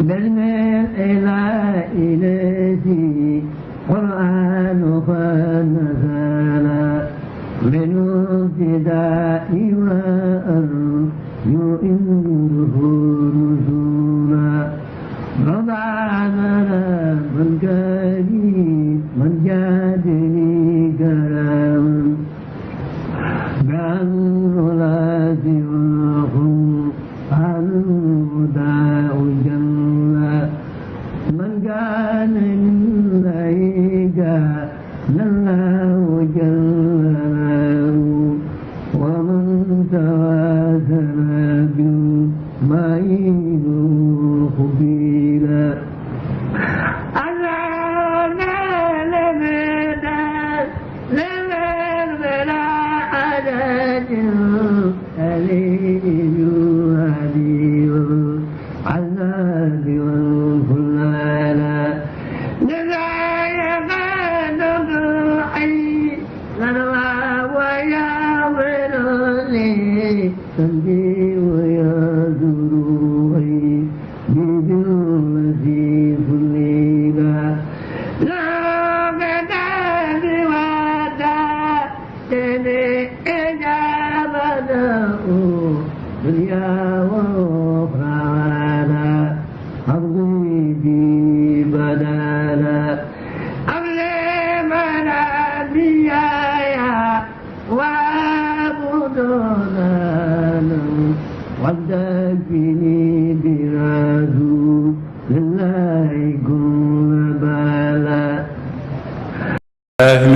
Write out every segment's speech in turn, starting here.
بسم الإله الذي قرآن قد نزل من ابتداء وأرجو نزولا رضعنا من كريم من جادني كرام بأن لازمهم عن وداع الجنة من كان لله الله جل ومن توازن بالمعين خبيلا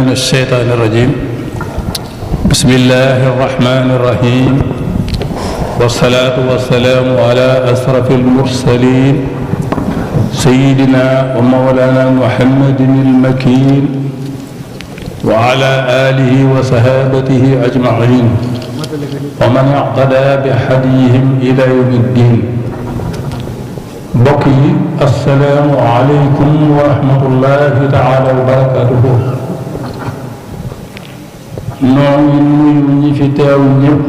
من الشيطان الرجيم بسم الله الرحمن الرحيم والصلاة والسلام على أشرف المرسلين سيدنا ومولانا محمد المكين وعلى آله وصحابته أجمعين ومن اقتدى بهديهم إلى يوم الدين بقي السلام عليكم ورحمة الله تعالى وبركاته noo ngi nuyu ñi fi teew ñëpp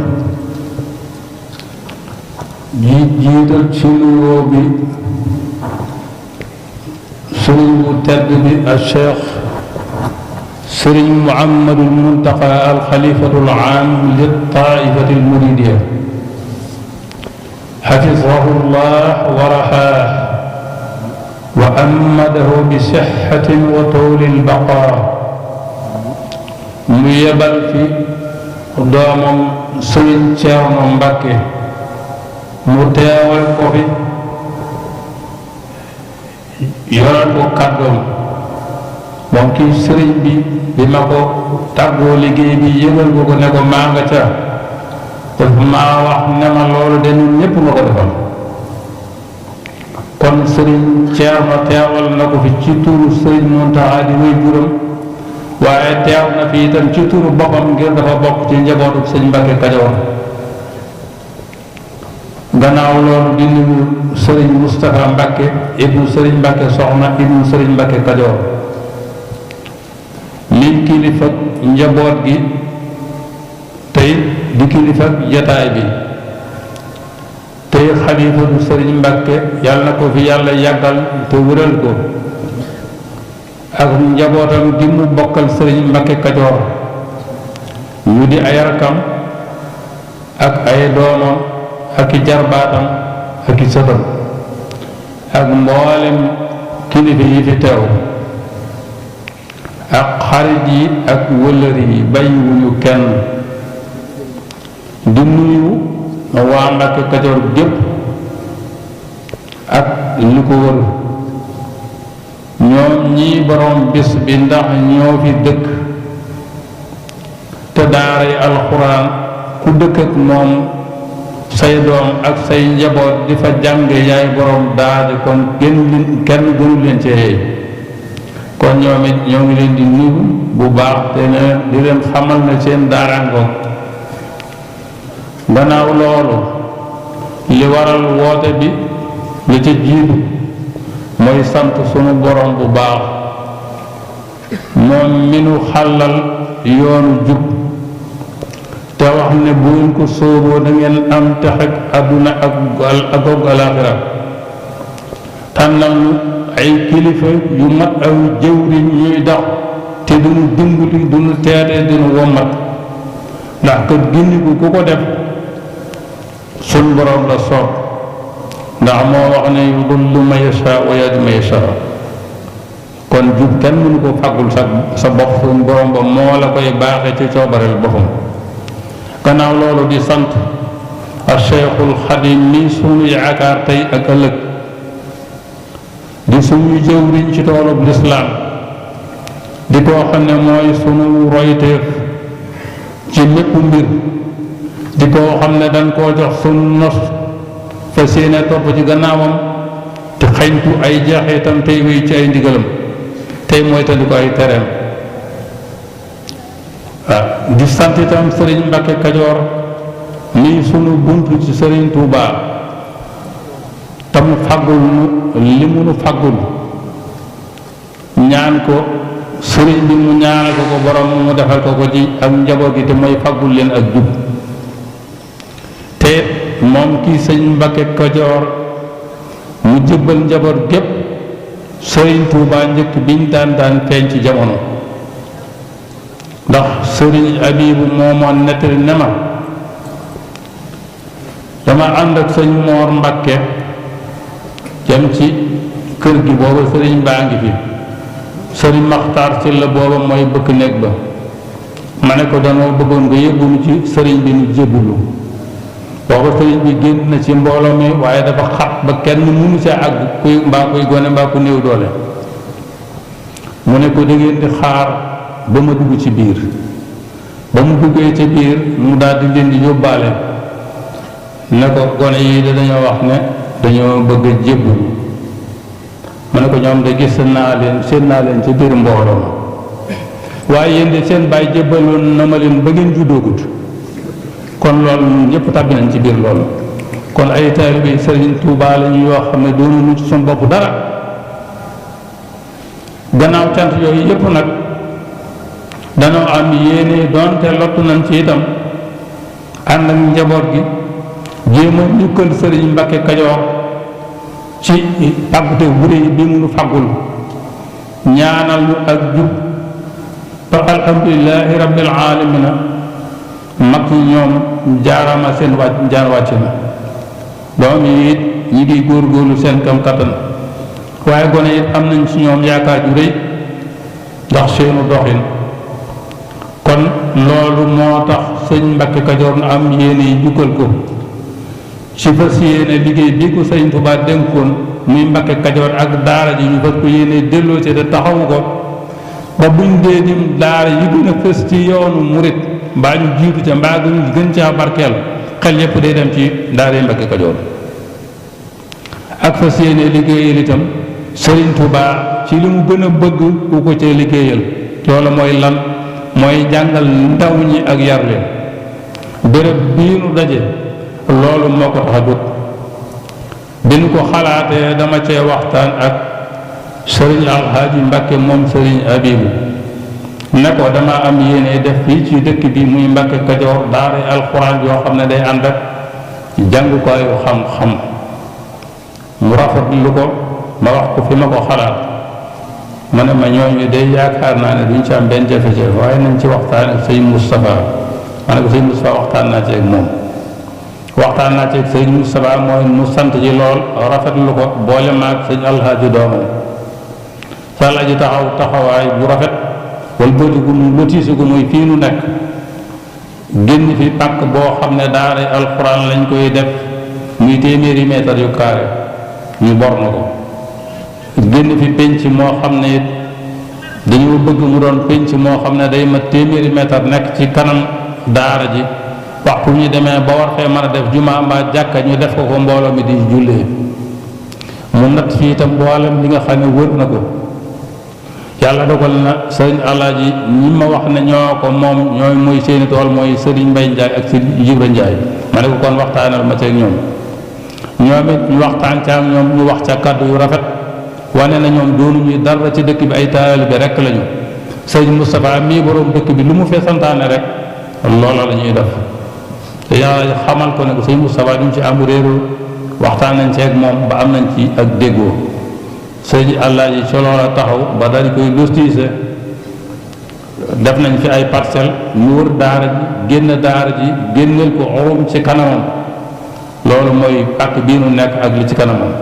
di jiital ci nuyoo bi sëriñ bu tedd bi al cheikh sëriñ Muhammadul Muntaqa al xalifatul aam li taifati al muridiya xafizahu llah wa raxaah wa ammadahu bi sixatin wa tawli al baqaa mu yebal fi doomam sëriñ Ceerno Mbàkke mu teewal ko fi yoral ko kàddoom moom kii sëriñ bi ma ko tàggoo liggéey bi yëgal ko ne ko maa nga ca dafa maa wax ne ma loolu de ñun ñépp nga ko defal kon sëriñ Ceerno teewal na ko fi ci turu sëriñ Muntaxa di muy juróom waaye teew na fi itam ci turu boppam ngir dafa bokk ci njabootu sëñ Mbàkke Kajoor gannaaw loolu di nuyu sëriñ Moustapha Mbàkke ibnu sëriñ Mbàkke Soxna ibnu sëriñ Mbàkke Kajoor min kilifa njaboot gi tey di kilifa jataay bi tey xalifatu sëriñ Mbàkke yàlla na ko fi yàlla yàggal te wëral ko ak njabootam gi mu bokkal sëriñ Mbàkke Kajoor ñu di ay rakam ak ay doomam ak i jarbaatam ak i sëtam ak mboolem kilifa yi fi teew ak xarit yi ak wëllëri yi bàyyiwuñu kenn di nuyu waa Mbàkke Kajoor gépp ak li ko wër ñoom ñii borom bis bi ndax ñoo fi dëkk te daaray alxuraan ku dëkk ak moom say doom ak say njaboot di fa jàng yaay borom daadi kon kenn gënu leen ci yeey kon ñoom it ñoo ngi leen di nuyu bu baax te di leen xamal ne seen daarango gannaaw loolu li waral woote bi li ca jiitu mooy sant sunu borom bu baax moom mi nu xàllal yoonu jub te wax ne bu ngeen ko sóoboo da ngeen am texeg àdduna ak alaaxira nañu ay kilifa yu mat aw jëwriñ ñuy dox te duñu dimbali duñu teete duñu wommat ndax kat gindiku ku ko def sun borom la soob ndax moo wax ne yudillu man yashaa wa yahdi man yashaa kon jub kenn mënu ko fàggul sa bopp sun borom ba moo la koy baaxe ci coobareel boppam gannaaw loolu di sant ak Cheikhul Xadim mi sunu yaakaar tey ak ëllëg di suñu jëwriñ ci toolub lislaam di koo xam ne mooy sunu royteef ci lépp mbir di koo xam ne dañ koo jox sunu nos fa séene topp ci gannaawam te xañtu ay jeexitam tey wéy ci ay ndigalam tey mooy tandi ko ay tereem waaw di sant itam sëriñ Mbàkke Kajoor mii sunu buntu ci sëriñ Tuubaa tam faggul nu li mu nu faggul ñaan ko sëriñ bi mu ñaanal ko borom mu defal ko ci ak njaboot gi te mooy faggul leen ak jub te moom kii sëñ Mbàkke Kajoor mu jëbbal njaboot gépp sëriñ Tuubaa njëkk biñ daan feeñ ci jamono ndax sëriñ Abibu moomoon nettali ne ma dama ànd ak sëñ Moor Mbàkke jëm ci kër gi booba sëriñ baa ngi fi sëriñ Maxtaar ci la booba mooy bëkk néeg ba ma ne ko danoo bëggoon nga yëggunu ci sëriñ bi nu jébbulu booba sëriñ bi génn na ci mbooloo mi waaye dafa xat ba kenn mënu see àgg kuy mbaa kuy gone mbaa ku néew doole mu ne ko da ngeen di xaar ba ma dugg ci biir ba mu duggee ci biir mu daal di leen di yóbbaale ne ko gone yi de dañoo wax ne dañoo bëgg a jébbulu mu ne ko ñoom de gis naa leen seen naa leen ci biir mbooloo waaye yéen de seen bàyyi jébbaloon na ma leen ba ngeen juddoogut kon loolu ñun ñëpp tàbbi nañ ci biir loolu kon ay taalibe Sëriñ Tuubaa la ñu yoo xam ne doonu ci suñu bopp dara gannaaw cant yooyu yëpp nag danoo am yéene doonte lottu nañ ci itam ànd ak njaboot gi jéem a ñukkal Sëriñ Mbàkke Kajoor ci pàggute bu réy bi mu nu faggul ñaanal lu ak jub ba alhamdulilahi rabbil alamina mag ñi ñoom jaarama seen jaar wàcc na doom yi it ñi ngi góorgóorlu seen kam kattan waaye gone it am nañ ci ñoom yaakaar ju rëy ndax seenu doxin kon loolu moo tax sëñ Mbàkke Kajoor na am yéene yi jukkal ko ci fas yéene liggéey bi ko sëñ Tuubaa dénkoon muy Mbàkke Kajoor ak daara ji ñu fas ko yéene delloo ci te taxawu ko ba buñ dee dim daara yi gën a fës ci yoonu murit mbaa ñu jiitu ca mbaa gën caa barkeel xel yépp day dem ci daara yi Mbàkke Kajoor ak fas yéene liggéeyal itam sëriñ Tuubaa ci li mu gën a bëgg ku ko cee liggéeyal loolu mooy lan mooy jàngal ndaw ñi ak yar leen béréb bii nu daje loolu moo ko tax a jóg bi nu ko xalaatee dama cee waxtaan ak sëriñ Alxaaji Mbàkke moom sëriñ Abibu ne ko dama am yéene def fii ci dëkk bi muy Mbàkke Kajoor daara alxuraan yoo xam ne day ànd ak jàngukaayu xam-xam mu rafetlu ko ma wax ko fi ma ko xalaat ma ne ma ñooñu day yaakaar naa ne duñ ci am benn jafe-jafe waaye nañ ci waxtaan ak sëñ Moustapha ma ne ko sëñ Moustapha waxtaan naa ci ak moom waxtaan naa ci ak sëñ Moustapha mooy mu sant ji lool rafetlu ko boole maag sëñ Alxaaji doomam sa Alxaaji taxawaay bu rafet wala bëtigu mu lotiisi ko muy fii nu nekk génn fi pàkk boo xam ne daara alxuraan lañ koy def muy téeméeri mètre yu carré ñu bor na ko génn fi penc moo xam ne it dañoo bëgg mu doon penc moo xam ne day mat téeméeri mètre nekk ci kanam daara ji waxtu ñu demee ba war fee mën a def jumaa mbaa jàkka ñu def ko ko mbooloo mi di jullee mu natt fii itam mboolem li nga xam ne wër na ko yàlla dogal na sëriñ Alaaji ñi ma wax ne ñoo ko moom ñooy mooy seeni tool mooy sëriñ Mbay Njaay ak sëriñ Jibra Njaay ma ne ko kon waxtaanal ma ceeg ñoom ñoom it ñu waxtaan ca ak ñoom ñu wax ca kàddu yu rafet wane na ñoom doonuñuy dara ci dëkk bi ay taalibe rekk lañu sëriñ Moustapha mii borom dëkk bi lu mu fee santaane rek loola la ñuy def te yàlla xamal ko ne ko sëriñ Moustapha duñ ci am réeru waxtaan nañ ci ak moom ba am nañ ci ak déggoo sëñ Alaaji ci loola taxaw ba daal di koy lostiise def nañ fi ay parcelle ñu wër daara ji génn daara ji génneel ko orum ci kanamam loolu mooy pàkk bii nu nekk ak li ci kanamam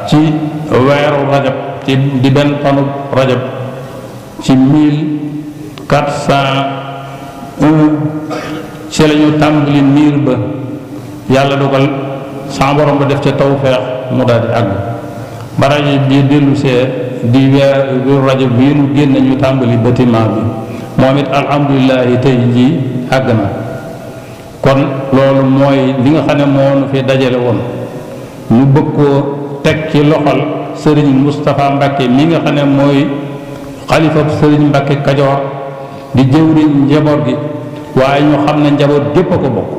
ci weeru rajab ci di benn fanu rajab ci 1401 ci la ñu tàmbali miir ba yàlla dogal sa borom ba def ca tawfeex mu daal di àgg ba rajab bi dellu see di weeru rajab bii nu génn ñu tàmbali bâtiment bi moom it alhamdulilahi tey jii àgg na kon loolu mooy li nga xam ne moo nu fi dajale woon ñu bëgg koo teg ci loxol sëriñ Moustapha Mbacke mi nga xam ne mooy xalifa sëriñ Mbacke Kajoor di jëwriñ njaboot gi waaye ñu xam ne njaboot gépp a ko bokk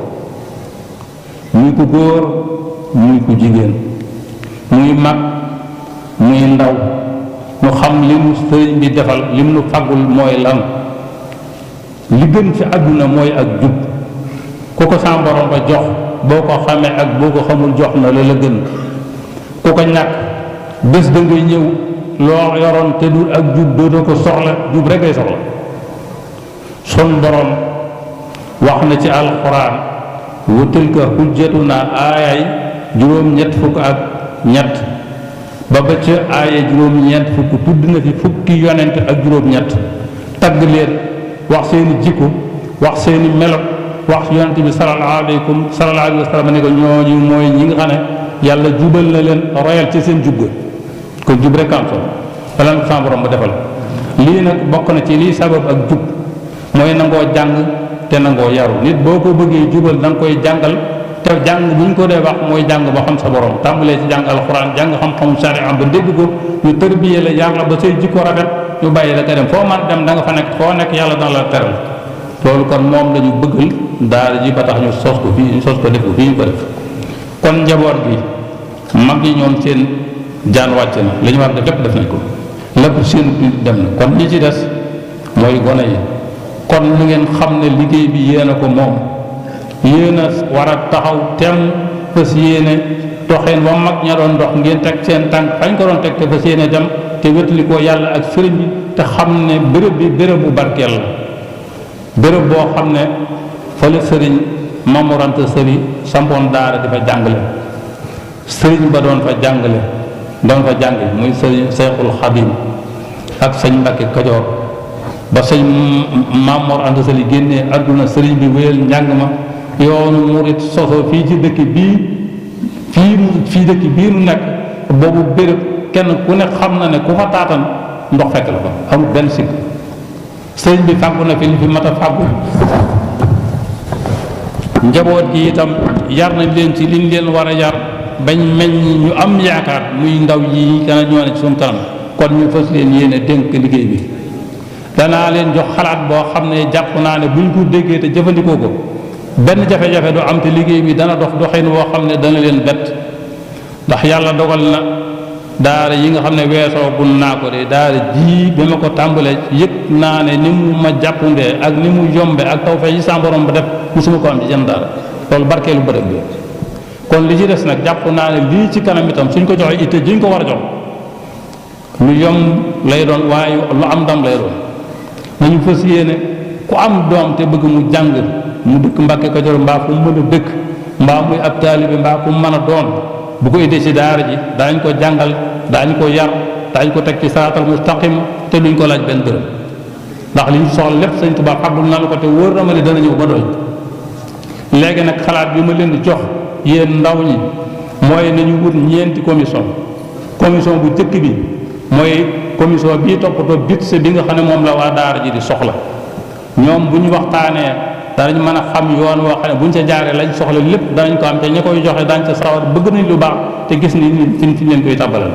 muy ku góor muy ku jigéen muy mag muy ndaw ñu xam li mu sëriñ bi defal li mu nu faggul mooy lan li gën fi àdduna mooy ak jub ku ko sa borom ba jox boo ko xamee ak boo ko xamul jox na la la gën ku ko ñàkk bés da ngay ñëw loo yoroon te dul ak jub dootoo ko soxla jub rek ngay soxla sun borom wax na ci alxuraan wa tilka hujjatuna aayay juróom-ñett fukk ak ñett ba ba ca aaya juróom-ñeent fukk tudd na fi fukki yonent ak juróom-ñett tagg leen wax seeni jikko wax seeni melo wax yonent bi sallallahu alayhi wa sallam ne ko ñooñu mooy ñi nga xam ne yàlla jubal na leen royal ci seen jub ga kon jub rek am solo bala nga sa borom ba defal lii nag bokk na ci lii sabab ak jub mooy nangoo jàng te nangoo yaru nit boo ko bëggee jubal da nga koy jàngal te jàng bu ñu ko dee wax mooy jàng ba xam sa borom tàmbalee ci jàng alxuraan jàng xam-xamu sharia ba dégg ko ñu tërbiyee la yar la ba say jikko rafet ñu bàyyi la nga dem foo man dem da nga fa nekk foo nekk yàlla dana la teral loolu kon moom lañu bëggal daara ji ba tax ñu sos ko fii ñu sos ko def ko fii ñu ko def kon njaboot gi mag ñi ñoom seen jaan wàcc na li ñu war def lépp def nañ ko lépp seen dem na kon ñi ci des mooy gone yi kon lu ngeen xam ne liggéey bi yéen a ko moom yéen a war a taxaw tem fas yéene doxeen ba mag ña doon dox ngeen teg seen tànk fañ ko doon teg te fas yéene dem te wétali ko yàlla ak sëriñ bi te xam ne béréb bi béréb bu barkeel la béréb boo xam ne fa la sëriñ Mamour Anta Sali sampoon daara di fa jàngale sëriñ ba doon fa jàngale doon fa jànge muy sëriñ Seexul Xadim ak sëñ Mbacke Kajoor ba sëñ Mamour Anta Sali génnee àdduna sëriñ bi wéyal njàng ma yoonu murit soso fii ci dëkk bii fii dëkk bii nu nekk boobu béréb kenn ku ne xam na ne ku fa taatan ndox fekk la fa amul benn sikk sëriñ bi fàggu na fi li fi mat a fàggu njaboot gi itam yar nañ leen ci liñ leen war a yar bañ meññ ñu am yaakaar muy ndaw yi kana ñoo ne ci suñu kanam kon ñu fas leen yéene dénk liggéey bi danaa leen jox xalaat boo xam ne jàpp naa ne buñ ko déggee te jëfandikoo ko benn jafe-jafe du am te liggéey bi dana dox doxin woo xam ne dana leen bett ndax yàlla dogal na daara yi nga xam ne weesoo gun naa ko de daara ji bi ma ko tàmbalee yëg naa ne ni mu ma jàppundee ak ni mu yombe ak taw fee yi sa borom ba def musuma ko am ci jenn daara loolu barkeelu bërëb bi kon li ci des nag jàpp naa ne lii ci kanam itam suñ ko joxee itte juñ ko war a jox lu yomb lay doon waaye lu am ndam lay doon nañu fas yéene ku am doom te bëgg mu jàng mu dëkk Mbàkke Kajoor mbaa fu mu mën a dëkk mbaa muy ab taalibe mbaa fu mu mën a doon bu ko indee ci daara ji daañ ko jàngal daañ ko yar daañ ko teg ci siraatal mustaqim te duñ ko laaj benn dërëm ndax li ñu soxla lépp Sëñ Tuubaa xabul na ko te wóor na ma ne dana ñëw ba doy léegi nag xalaat bi ma leen di jox yéen ndaw ñi mooy nañu wut ñeenti commission bu jëkk bi mooy commission bii toppatoo budget bi nga xam ne moom la waa daara ji di soxla ñoom bu ñu waxtaanee danañ mën a xam yoon woo xam ne bu ñu ca jaaree lañ soxla lépp danañ ko am te ña koy joxe daañ ca sawar bëgg nañ lu baax te gis ni fi leen koy tàbbalal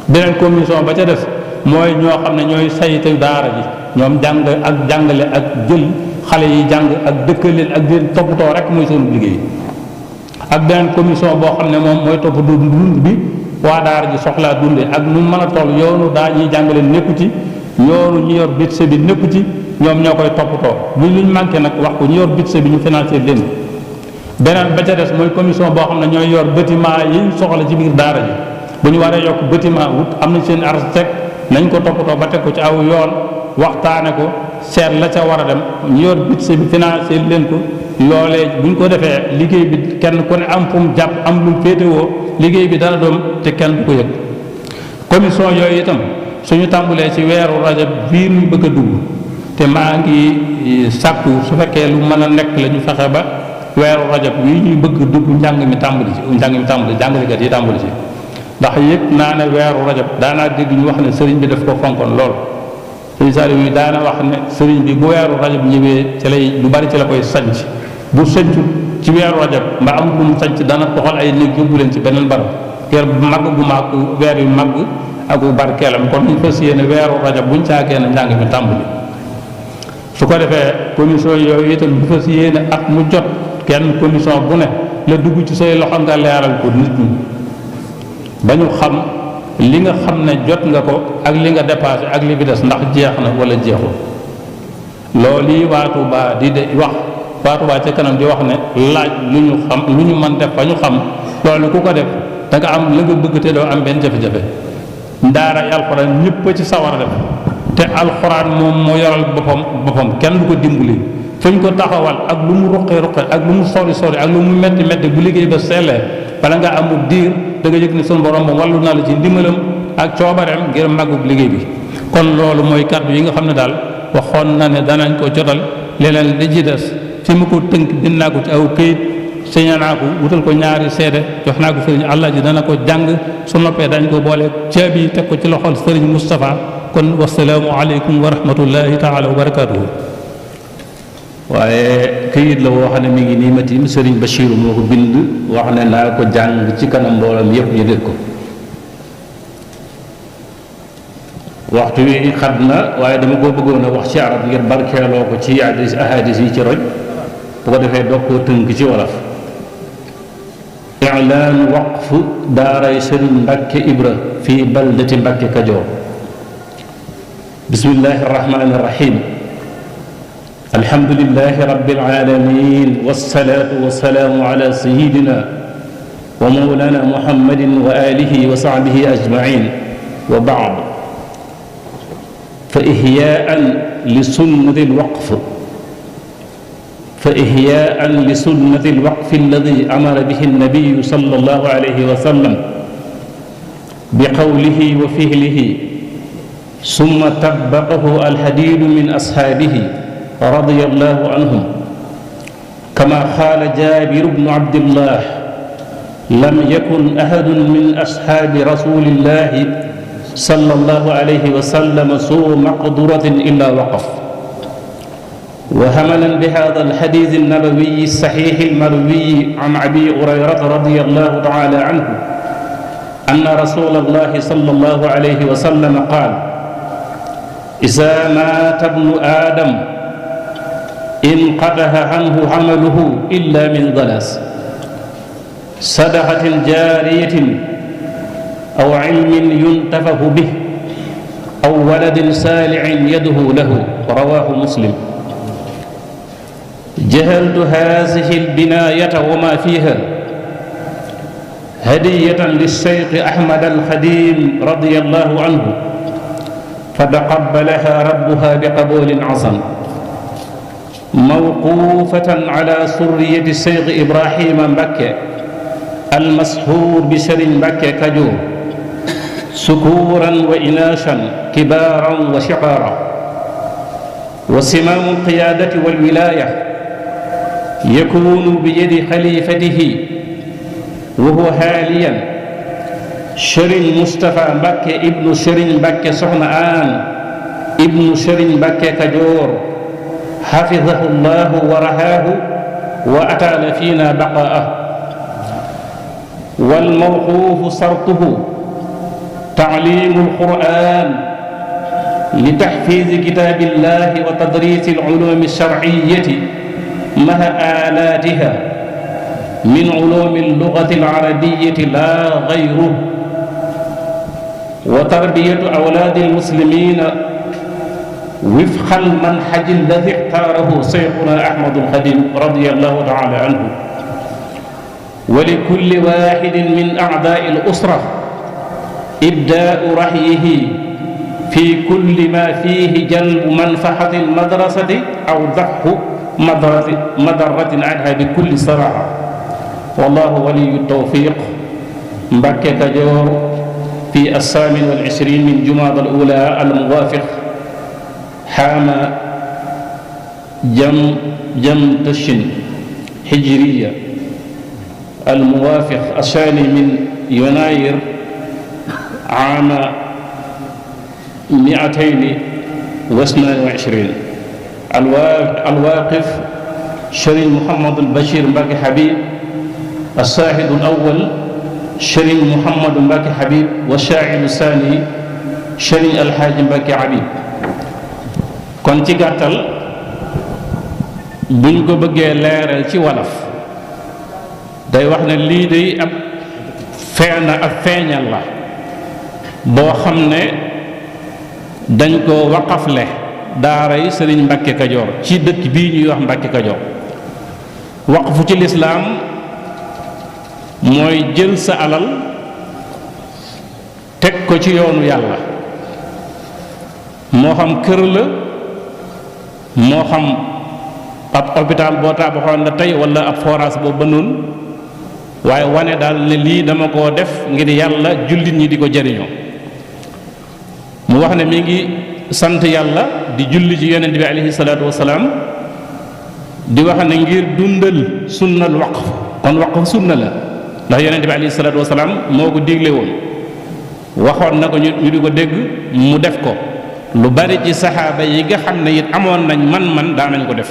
beneen commission ba ca des mooy ñoo xam ne ñooy saytu daara ji ñoom jàng ak jàngale ak jël xale yi jàng ak dëkkal leen ak di toppatoo rek mooy seen liggéey ak beneen commission boo xam ne moom mooy toppatoo dund bi waa daara ji soxlaa dundee ak nu mën a toll yoonu daa ñuy jàngale nekku ci yoonu ñu yor budget bi nekku ci ñoom ñoo koy toppatoo luñ manqué nag wax ko ñu yor budget bi ñu financé leen beneen ba ca des mooy commission boo xam ne ñooy yor bâtiment yi ñu soxla ci biir daara ji bu ñu waree yokk bâtiment wut am nañ seen architecte nañ ko toppatoo ba teg ko ci aw yoon waxtaane ko seet la ca war a dem ñu yor budget bi financé leen ko loolee bu ñu ko defee liggéey bi kenn ku ne am fu mu jàpp am lu féetewoo liggéey bi dana doom te kenn du ko yëg commission yooyu itam suñu tàmbulee ci weeru rajab bii ñu bëgg a dugg te maa ngi sàkku su fekkee lu mën a nekk la ñu fexe ba weeru rajab bii ñuy bëgg dugg njàng mi tàmbali jàngalekat yi tàmbali ci ndax yëg naa ne weeru rajab daanaa dégg ñu wax ne sëriñ bi daf ko fonkoon lool sëriñ Saliou yi daana wax ne sëriñ bi bu weeru rajab ñëwee ci lay lu bari ci la koy sanc bu sëncut ci weeru rajab mbaa am bu mu sanc dana toxal ay néeg yóbbu leen ci beneen barab weer bu màgg bu màgg weer yu màgg ak bu barkeelam kon ñu fas yéene weeru rajab buñ caagee ne njàng mi tàmbali su ko defee commission yooyu itam bu fas yéene at mu jot kenn commission bu ne la dugg ci say loxo nga leeral ko nit ñi ba ñu xam li nga xam ne jot nga ko ak li nga dépassé ak li fi des ndax jeex na wala jeexul loolu yi waa Touba di de wax waa Touba ca kanam di wax ne laaj lu ñu xam lu ñu mën def fa ñu xam loolu ku ko def da nga am la nga bëgg te doo am benn jafe-jafe ndaara yi alxuraan ñëpp a ci sawar a def te alxuraan moom moo yoral boppam kenn du ko dimbali fu ñu ko taxawal ak lu mu ruqe ak lu mu sori ak lu mu metti bu liggéey ba sellee bala nga amul diir da nga yëg ne sunu borom moom wàllu na la ci ndimbalam ak coobareem ngir màggug liggéey bi kon loolu mooy kàddu yi nga xam ne daal waxoon na ne danañ ko jotal leneen li ci des fi mu ko tënk bind naa ko ci aw këyit sëña naa ko wutal ko ñaari seede jox naa ko sëriñ Allah ji dana ko jàng su noppee dañ ko boole caabi teg ko ci loxol sëriñ Moustapha kon wasalaamu aleykum wa rahmatullahi taala wa barakatuhu waaye këyit la woo xam ne mi ngi nii ma tiim sëriñ Bachiru moo ko bind wax ne naa ko jàng ci kanam mboolam yépp ñu dégg ko waxtu wi xat na waaye dama koo bëggoon a wax ci arab ngir barkeeloo ko ci ahadis yi ci roj bu ko defee doog koo tënk ci wolof i'laan waqf daaray sëriñ Mbàkke Ibra fii baldati Mbàkke Kajoor bismillahi arrahmani irrahim alhamdulilahi rabbil alamin wassalaatu wassalaamu ala sayidina wa mawlana muhammadin wa alihi wa sahbihi ajmain wa baad fa ihyaan li sunnati alwaqf alladi amara bihi annabiyu sallallahu alayhi wa sallam biqawlihi wa fi'lihi summa tabbaqahu alhadiidu min ashaabihi radiyallahu anhum kama qaala Jaabiru bnu Abdillah lam yakun ahadun min ashaabi rasulillahi sallallahu alayhi wa sallam suu maqduratin illa waqaf wa hamalan bi haadha alhadiis annabawiyyi as-sahiih al-marwiyyi an Abii Hurayrata radiyallahu ta'aala anhu anna rasuulallahi sallallahu alayhi wa sallam qaala izaa maata ibnu aadam inqata'a anhu amaluhu illa min thalath sadaqatin jaariyatin aw ilmin yuntafahu bihi aw waladin saalihin yad'uu lahu rawaahu Muslim jahaltu haadhihi al-binaayata wa maa fiihaa hadiyatan lis-shaykh Ahmad al-Xadiim radiyallahu anhu fataqabbalahaa rabbuhaa biqabuulin hasan mawquufatan ala surriyati Seex Ibrahima Mbakke almashuur bi Sëriñ Mbakke Kajoor sukuuran wa inaasan kibaaran wa siqaaran wa simaamu alqiyaadati walwilaaya yakuunu biyadi xaliifatihi wa huwa haaliyan Sëriñ Mustapha Mbakke ibnu Sëriñ Mbakke Soxna Aan ibnu Sëriñ Mbakke Kajoor xafidahu llahu wa rahaahu wa ataala fiina baqaa'ahu wal mawquufu sartuhu taaliimu alqur'aan li taxfiizi kitaabillahi wa tadriisi alculuumi alsharciyyati ma'a aalaatiha min culuumi allugati alcarabiyyati laa gayruhu wa tarbiyatu awlaadi almuslimiina وفق المنهج الذي اختاره شيخنا أحمد الخديم رضي الله تعالى عنه ولكل واحد من أعضاء الأسرة ibdaau rahyihi fi kulli ma fihi jalbu manfaati almadrasati aw daxu madaratin anha bi kulli saraha wallahu waliyu tawfiq. Mbàkke Kajoor fi الثامن والعشرين من جماد الأولى الموافق حام جمتشن هجرية الموافق الثاني من يناير عام 222. الواقف شريف محمد البشير مباكي حبيب. الشاهد الأول شريف محمد مباكي حبيب. والشاهد الثاني شريف الحاج مباكي حبيب. kon ci gàttal buñ ko bëggee leeral ci wolof day wax ne lii day ab feeñal la boo xam ne dañ ko waqafle daaray sëriñ Mbàkke Kajoor ci dëkk bii ñuy wax Mbàkke Kajoor. waqfu ci lislaam mooy jël sa alal teg ko ci yoonu yàlla, moo xam kër la, moo xam ab hôpital boo tabaxoon la tey wala ab forage boo bënnoon, waaye wane daal ne lii dama koo def ngir yàlla jullit ñi di ko jëriñoo. mu wax ne mi ngi sant yàlla di julli ci yonent bi alayhi salaatu wasalaam, di wax ne ngir dundal sunnal waqf. kon waqf sunna la ndax yonent bi alayhi salaatu wasalaam moo ko digle woon, waxoon na ko ñu di ko dégg mu def ko. lu bari ci saxaaba yi nga xam ne it amoon nañ man daa nañ ko def.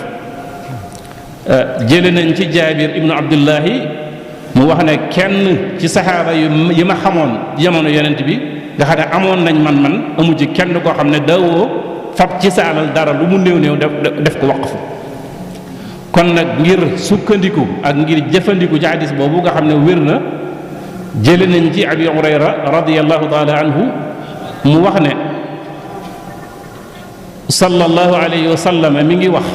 jële nañ ci jaabir ibnu abdullahi mu wax ne kenn ci saxaaba yi ma xamoon jamono yonent bi nga xam ne amoon nañ man amu ci kenn koo xam ne daawoo fab ci sa alal dara lu mu néew def ko waqfu. kon nag ngir sukkandiku ak ngir jëfandiku ci hadis boobu nga xam ne wér na, jële nañ ci abi hurayra radiyallahu taala anhu mu wax ne sallallahu alayhi wa sallam mi ngi wax,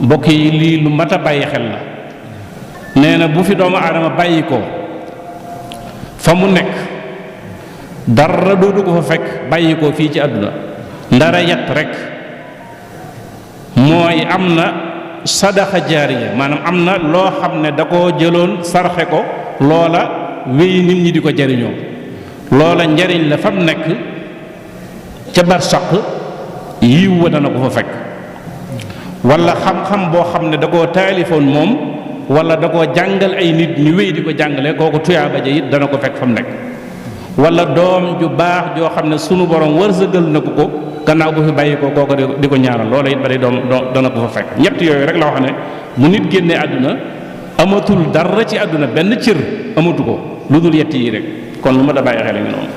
mbokk yi lii lu mat a bàyyi xel la. nee na bu fi doomu aadama bàyyi ko fa mu nekk dara doodu ko fa fekk bàyyi ko fii ci àdduna ndara yat rek mooy am na sadaxa jaariya, maanaam am na loo xam ne da koo jëloon sarxe ko, loola wéy nit ñi di ko jariñoo, loola njariñ la fa mu nekk ca barsaq yiw wa dana ko fa fekk. wala xam-xam boo xam ne da koo taalifoon moom wala da koo jàngal ay nit ñu wéy di ko jàngale, kooku tuyaaba ja it dana ko fekk fa mu nekk. wala doom ju baax joo xam ne sunu borom wërsëgal na ko gannaaw bu fi bàyyi ko kooku di ko ñaanal, loola it bari doom dana ko fa fekk. ñett yooyu rek la wax ne bu nit génnee àdduna amatul dara ci àdduna, benn cër amatu ko lu dul yett yi rek. kon lu ma da bàyyi xel ngi noonu.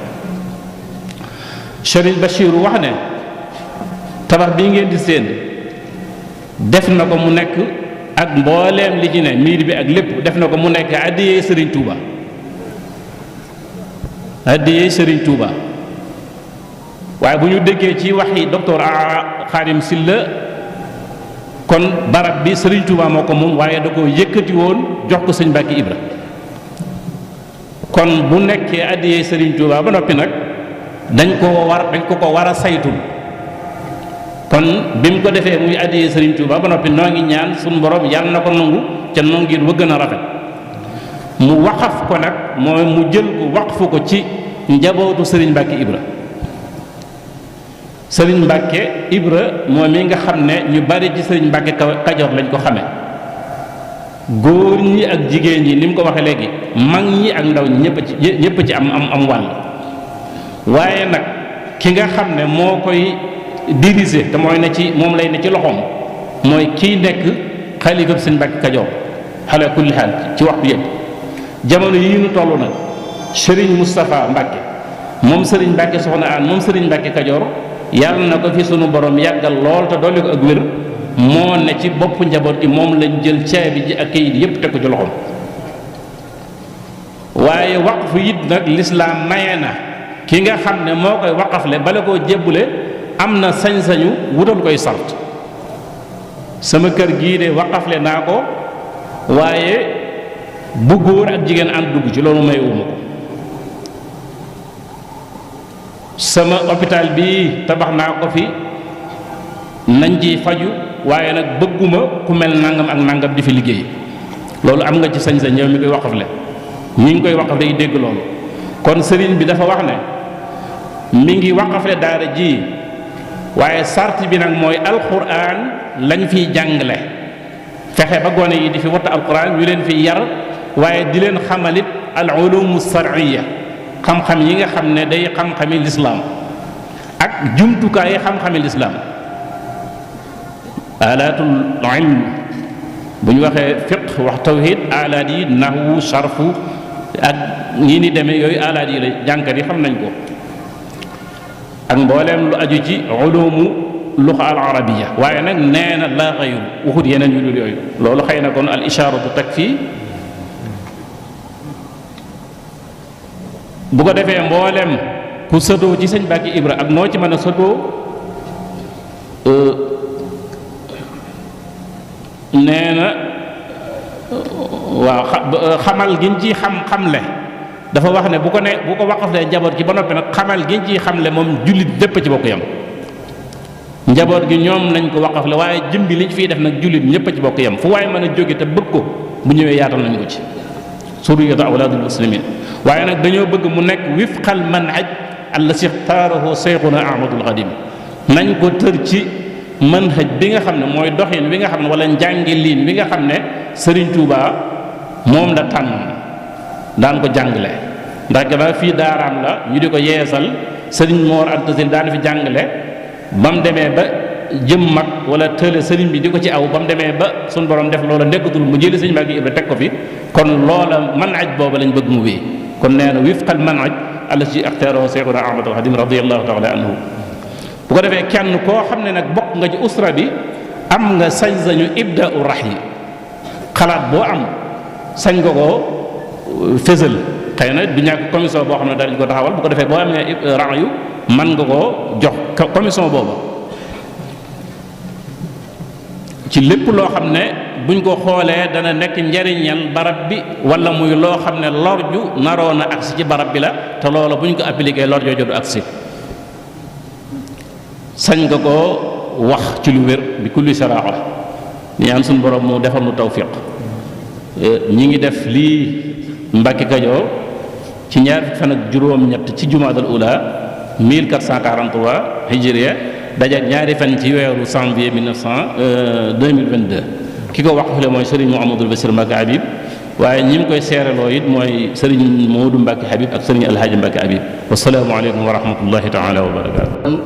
Sëriñ Bachir wax ne tabax bii ngeen di seen def na ko mu nekk ak mbooleem li ci ne miir bi ak lépp def na ko mu nekk addiyee Sëriñ Tuuba, addiyee Sëriñ Tuuba. waaye bu ñu déggee ci waxi docteur Xaadim Silla kon barab bi Sëriñ Tuuba moo ko moom, waaye da ko yëkkati woon jox ko sëñ Mbàkke Ibra. kon bu nekkee addiyee Sëriñ Tuuba ba noppi nag dañ ko war a saytul. kon bi mu ko defee muy addiyee Sëriñ Tuuba ba noppi noo ngi ñaan suñu borom yàlla na ko nangu ca nongin wa gën a rafet. mu waqaf ko nag mooy mu jël ko waqfu ko ci njabootu Sëriñ Mbàkke Ibra. Sëriñ Mbàkke Ibra moom mi nga xam ne ñu bari ci Sëriñ Mbàkke Kajoor lañ ko xamee, góor ñi ak jigéen ñi ni mu ko waxee léegi, mag ñi ak ndaw ñi ñëpp ci am wàll. waaye nag ki nga xam ne moo koy diriger te mooy ne ci moom lay ne ci loxoom mooy kiy nekk xalifa Sëriñ Mbàkke Kajoor ala kulli xaal ci waxtu yëpp. jamono yii nu toll nag Sëriñ Moustapha Mbàkke moom Sëriñ Mbàkke Soxna Aan moom Sëriñ Mbàkke Kajoor yàlla na ko fi sunu borom yàggal lool te dolli ko ak wér, moo ne ci bopp njaboot gi, moom lañ jël caabi ji ak kayit yépp teg ko ci loxoom. waaye waqfu it nag lislaam maye na ki nga xam ne moo koy waqafle bala koo jébbule am na sañ-sañu wutal koy sart. sama kër gii de waqafle naa ko, waaye bu góor ak jigéen ànd dugg ci loolu may uma ko. sama hôpital bii tabax naa ko fi nañ ci faju waaye nag bëgguma ku mel nangam ak nangam di fi liggéey. loolu am nga ci sañ-sañ yow mi koy waqafle ñi ngi koy waqafle yi dégg loolu. kon sëriñ bi dafa wax ne mi ngi waqafle daara ji waaye sart bi nag mooy alquran lañ fiy jàngale, fexe ba gone yi di fi watta alquran ñu leen fi yar waaye di leen xamalit al ulumu sar'iyya, xam-xam yi nga xam ne day xam-xami lislaam ak jumtukaay yi xam-xami lislaam. alaatul ilm bu ñu waxee fiqh wax tawhid alaat yi nahwu sarfu ak ñi ni demee yooyu alaat yi la jànkat yi xam nañ ko, ak mbooleem lu aju ci ulumu luxa al arabiya. waaye nag nee na laa xayru waxut yeneen yu dul yooyu. loolu xëy na kon al ishaaratu takfi. bu ko defee mbooleem ku sëtoo ci sëñ Bàkki Ibra ak noo ci mën a sëtoo nee na waaw xamal giñ ci xamle dafa wax ne bu ko waqaflee njaboot gi ba noppi nag xamal giñ ci xamle moom jullit lépp ci bokk yam. njaboot gi ñoom nañ ko waqafle waaye jëmbi liñ fiy def nag jullit ñëpp ci bokk yam. fu waaye mën a jóge te bëgg ko bu ñëwee yaatal nañ ko ci suriyatu awlaadul muslimin. waaye nag dañoo bëgg mu nekk wifqal manhaj allati ixtaarahu seyxuna ahmadul xadim. nañ ko tër ci manhaj bi nga xam ne mooy doxin wi nga xam ne wala njàngiliin wi nga xam ne Serigne Touba moom la tànn daan ko jàngale. ndax gannaaw fii daaraam la ñu di ko yeesal Serigne Mor Anta Sali daan fi jàngale ba mu demee ba jëm mag wala tële Serigne bi di ko ci aw ba mu demee ba suñu borom def loola nekkatul mu jëli Serigne Mbacké Ibra teg ko fi. kon loola manhaj booba lañ bëgg mu wéy. kon nee na wifqal manhaj allati ixtaarahu seyxuna ahmadul xadim radiyallahu taala anhu. bu ko defee kenn koo xam ne nag bokk nga ci usra bi am nga sañ-sañu ibda'u rahyi, xalaat boo am sañ nga koo fësal. xëy na du ñàkk commission boo xam ne dañ ko taxawal bu ko defee boo amee rahyu mën nga koo jox commission booba ci lépp loo xam ne buñ ko xoolee dana nekk njariñal barab bi wala muy loo xam ne lor ju naroon a agsi ci barab bi la te loola buñ ko appliqué lor jooju du agsi. sañ nga koo wax ci lu wér bi kulli saraaxa. ñaan suñu borom mu defal nu tawfiq. ñi ngi def lii Mbàkke Kajoor ci ñaar fan ak juróom-ñett ci jumaadal ula 1443 hijriya daje ñaari fan ci weeru janvier 2022. ki ko waqfle mooy Serigne Mouhamadul Bassir Mbacke Habib waaye ñi ngi koy seeraloo it mooy Serigne Modou Mbacke Habib ak Serigne Alhaji Mbacke Habib. wasalaamu aleykum wa rahmatullahi taala wa barakaatu.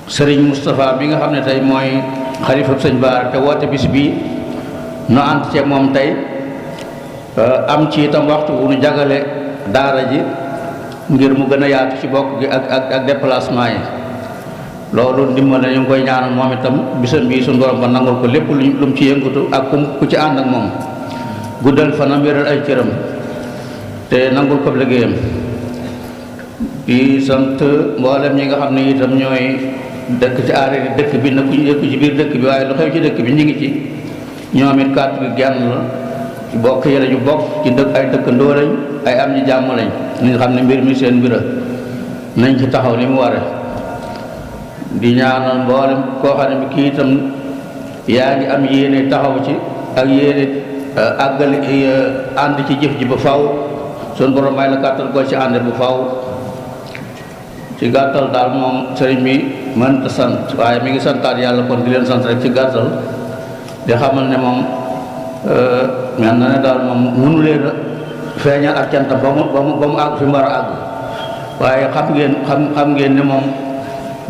Serigne Moustapha bi nga xam ne tey mooy xalifa sëñ Baara te woote bis bii no ànd ceeg moom tey am ci itam waxtu wu nu jagale daara ji ngir mu gën a yaatu ci bokk gi ak déplacement yi. loolu ndimbal na ñu ngi koy ñaanal moom itam bisam bii suñu borom ba nangul ko lépp lu mu ci yëngatu ak ku ci ànd ak moom guddal fanam wéral ay cëram te nangul ko liggéeyam. di sant mboolem ñi nga xam ne itam ñooy dëkk ci aare di dëkk bi nag ku ñu ci biir dëkk bi waaye lu xew ci dëkk bi ñu ngi ci ñoom it kàddu gi genn la ci bokk yi lañu bokk ci dëkk ay dëkkandoo lañ ay am ñi jàmm lañ ni nga xam ne mbir mi seen mbira nañ ci taxaw ni mu ware. di ñaanal mboolem koo xam ne bi kii itam yaa ngi am yéene taxaw ci ak yéene àggali ànd ci jëf ji ba faw suñu borom may la kàttal koo ci ànd bu faw. ci gàttal daal moom sëriñ bi mënta sant waaye mi ngi santaat yàlla kon di leen sant rek ci gàttal di xamal ne moom mel na ne daal moom mënu leen a feeñal ak cantam ba mu àgg fi mu war a àgg waaye xam ngeen ne moom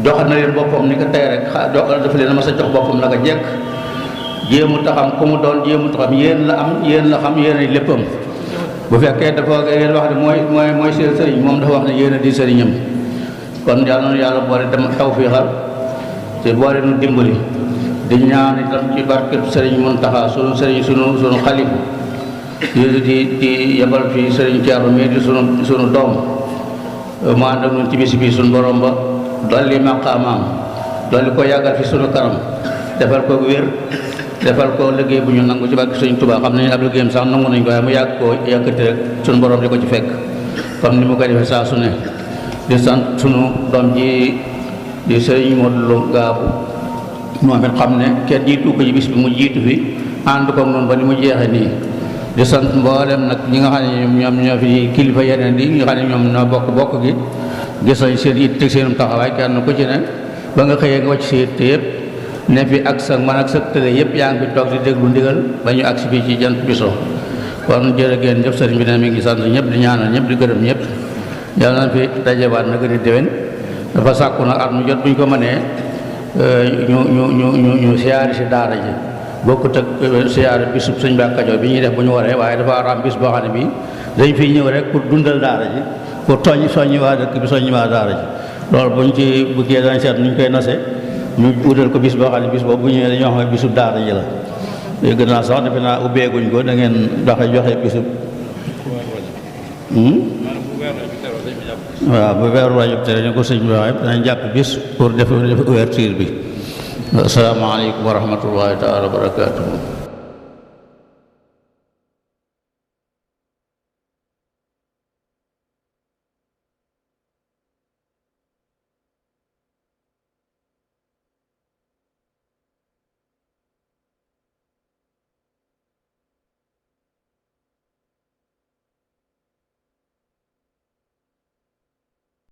jox na leen boppam ni ko tey rek dafa leen a mas a jox boppam naka jekk jéemu taxam ku mu doon jéemu taxam yéen la am yéen la xam yéen ay léppam. bu fekkee dafa yéen wax ne mooy seen sëriñ moom dafa wax ne yéen a di sëriñam. kon yàlla na yàlla boole dem tawfiixal te boole nu dimbali di ñaan itam ci barkeb sëriñ Muntaxa sunu sëriñ sunu xalifu di yebal fi sëriñ Thierno mii di sunu doom mu ànd ak ñun ci bis bi sunu borom ba dolli maqaamaam dolli ko yàggal fi sunu kanam defal ko wér defal ko liggéey bu ñu nangu ci barke sëriñ Tuubaa xam nañu ab liggéeyam sax nangu nañ ko waaye mu yàgg koo yàkkati rek sunu borom di ko ci fekk comme ni mu koy defee saa su ne di sant sunu doom ji di sëriñ Modou Lo Gaabu moom it xam ne kenn jiitu ko ci bis bi mu jiitu fi ànd ko noonu ba ni mu jeexe nii di sant mboolem nag ñi nga xam ne ñoom ñoo fi kilifa yeneen di nga xam ne ñoom ñoo bokk gi gis nañ seen it teg seenum taxawaay kenn ku ci ne ba nga xëyee nga wàcc si it yëpp ne fi ak sa man ak sa tële yëpp yaa ngi fi toog di déglu ndigal ba ñu agsi fii ci jant bi so kon jërë ngeen jëf sëriñ bi ne mi ngi sant ñëpp di ñaanal ñëpp di gërëm ñëpp yàlla na fi dajewaat na gën a déwén dafa sàkku nag at mu jot bu ñu ko mënee ñu siyaari si daara ji bokkut ak siyaari bisub sëñ Mbàkke Kajoor bi ñuy def bu ñu waree waaye dafa war a am bis boo xam ne bii dañ fiy ñëw rek pour dundal daara ji pour soññi waa dëkk bi soññi waa daara ji loolu buñ ci buggee dañ seet nu ñu koy nase ñu wutal ko bis boo xam ne bis boobu bu ñëwee dañoo xam ne bisub daara ji la léegi naa sax defe naa ubbeeguñ ko da ngeen joxe bisub waaw bu weeru Rajab te ñu ko sëñ bi waxee danañ jàpp bis pour def ouverture bi asalaamaaleykum wa rahmatullahi taala wa barakaatuhu